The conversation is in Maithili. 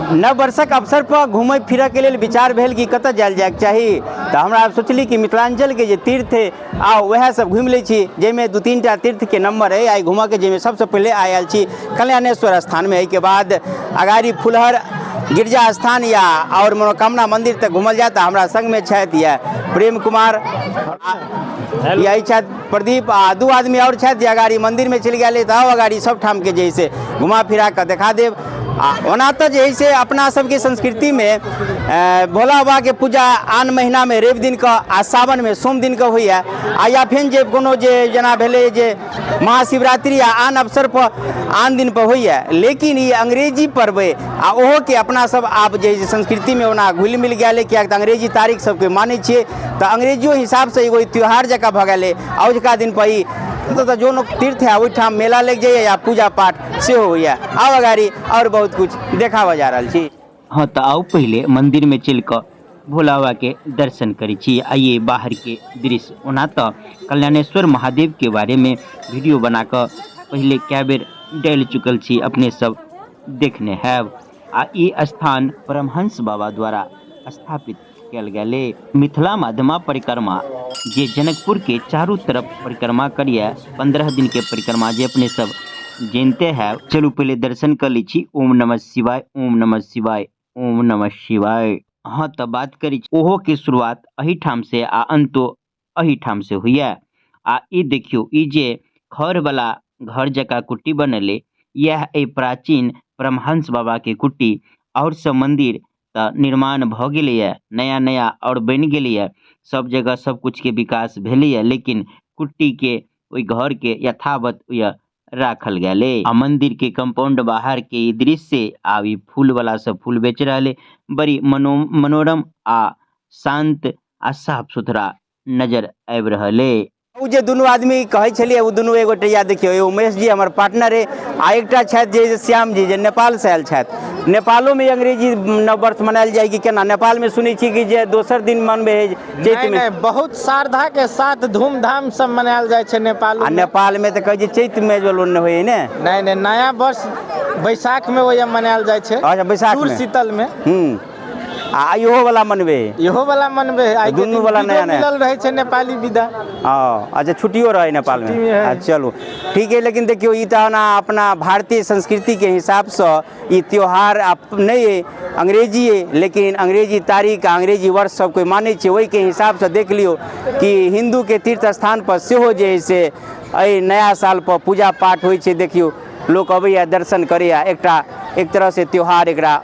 नव वर्षक अवसर पर घूमय फिरऽके लेल विचार भेल कि कतऽ जायल जायके चाही, तऽ हमरा सोचली कि मिथिलाञ्चलके जे तीर्थ है आ वएह सब घुमि लै छी, जाहिमे 2-3 टा तीर्थके नंबर है आइ घूमऽके, जाहिमे सबसँ पहिले आयल छी कल्याणेश्वर स्थानमे। एहिके बाद अगाड़ी फुलहर गिरजा स्थान या और मनोकामना मंदिर तक घूमल जाए। तऽ हमरा संगमे छथि यऽ प्रेम कुमार, यही छथि प्रदीप, आ 2 आदमी और छथि जे अगाड़ी मंदिरमे चलि गेल। तऽ आउ अगाड़ी सब ठामके जे से घुमा फिरा कऽ देखा देब। आ ओना तऽ जे है से अपना सबके संस्कृतिमे भोला बाबाके पूजा आन महीनामे रवि दिन कऽ आ सावनमे सोम दिन कऽ होइए, आ या फेर जे कोनो जे जेना भेलै जे महाशिवरात्रि आ आन अवसर पर आन दिन पर होइए, लेकिन ई अंग्रेजी पर्व अइ आ ओहोके अपना सब आब जे है संस्कृतिमे ओना घुलि मिल गेल अइ, किएक तऽ अंग्रेजी तारीख सबके मानै छियै तऽ अंग्रेजियो हिसाबसँ एगो ई त्यौहार जकाँ भऽ गेलै। आ ओझुका दिन पर ई तऽ जो तीर्थ है ओहिठाम मेला लागि जाइए या पूजा पाठ सेहो होइए। आउ अगाड़ी और बहुत कुछ देखाबऽ जा रहल छी। हाँ तऽ आउ पहिले मंदिर में चलि कऽ भोला बाबा के दर्शन करै छी। आइए बाहर के दृश्य। ओना तऽ कल्याणेश्वर महादेव के बारे में वीडियो बना कऽ पहिले कए बेर डालि चुकल छी, अपने सब देखने हैब। आ ई स्थान परमहंस बाबा द्वारा स्थापित कयल गेलै। मिथिला माध्यमा परिक्रमा जे जनकपुर के चारू तरफ परिक्रमा करिए, 15 दिन के परिक्रमा जे अपने सब जानते हैं। चलू पहले दर्शन कर ली छी। ओम नमः शिवाय, ओम नमः शिवाय, ओम नमः शिवाय। हाँ तऽ बात करी ओहो के शुरुआत एही ठाम से आ अंतो एही ठाम से होइए। आ ई देखियो ई जे खर वाला घर जकाँ कुट्टी बनले, यह ए प्राचीन परमहंस बाबा के कुट्टी। और सब मंदिर तऽ निर्माण भऽ गेलैए, नया नया और बनि गेलैए, सब जगह सब कुछ के विकास भेलैए, लेकिन कुट्टी के ओहि घर के यथावत यह राखल गेलै। आ मंदिर के कंपाउंड बाहर के ई दृश्य, आ ई फूल वाला सब फूल बेच रहले, बड़ी मनोरम आ शांत आ साफ सुथरा नजर आबि रहले। ओ जे दुनू आदमी कहै छलियै ओ दुनू एगोटे या देखियौ, एगो उमेश जी हमर पार्टनर अइ आ एकटा छथि जे श्याम जी जे नेपालसँ आयल छथि। नेपालोमे अंग्रेजी नववर्ष मनायल जाइ कि केना? नेपालमे सुनै छी कि जे दोसर दिन मनबै है चैतमे। नहि, बहुत श्रद्धा के साथ धूमधाम से मनायल जाइ छै नेपाल। आ नेपालमे तऽ कहै छै चैतमे जो लोन होइ ने? नहि नहि, नया वर्ष बैसाख में वही मनायल जाइ छै। अच्छा, बैसाख में। शीतल में। आ इहो वाला मनबे है? इहो वाला मनबे है। आइ के दुनू दिन वाला विदो नया नया। मिलल रहै छै नेपाली विदा। हाँ, अच्छा, छुट्टियो रहे नेपाल में। छुट्टी में है। चलू ठीक है। लेकिन देखियो ई तऽ ओना अपना भारतीय संस्कृति के हिसाब से ई त्योहार नहीं है, अंग्रेजी है, लेकिन अंग्रेजी तारीख अंग्रेजी वर्ष सब कोई मानै छै, ओहि के हिसाब से देख लियो कि हिंदू के तीर्थ स्थान पर सेहो जे है से एहि नया साल पर पूजा पाठ होइ छै। देखियो लोक अबैया दर्शन करैया, एकटा एक तरह से त्योहार एकरा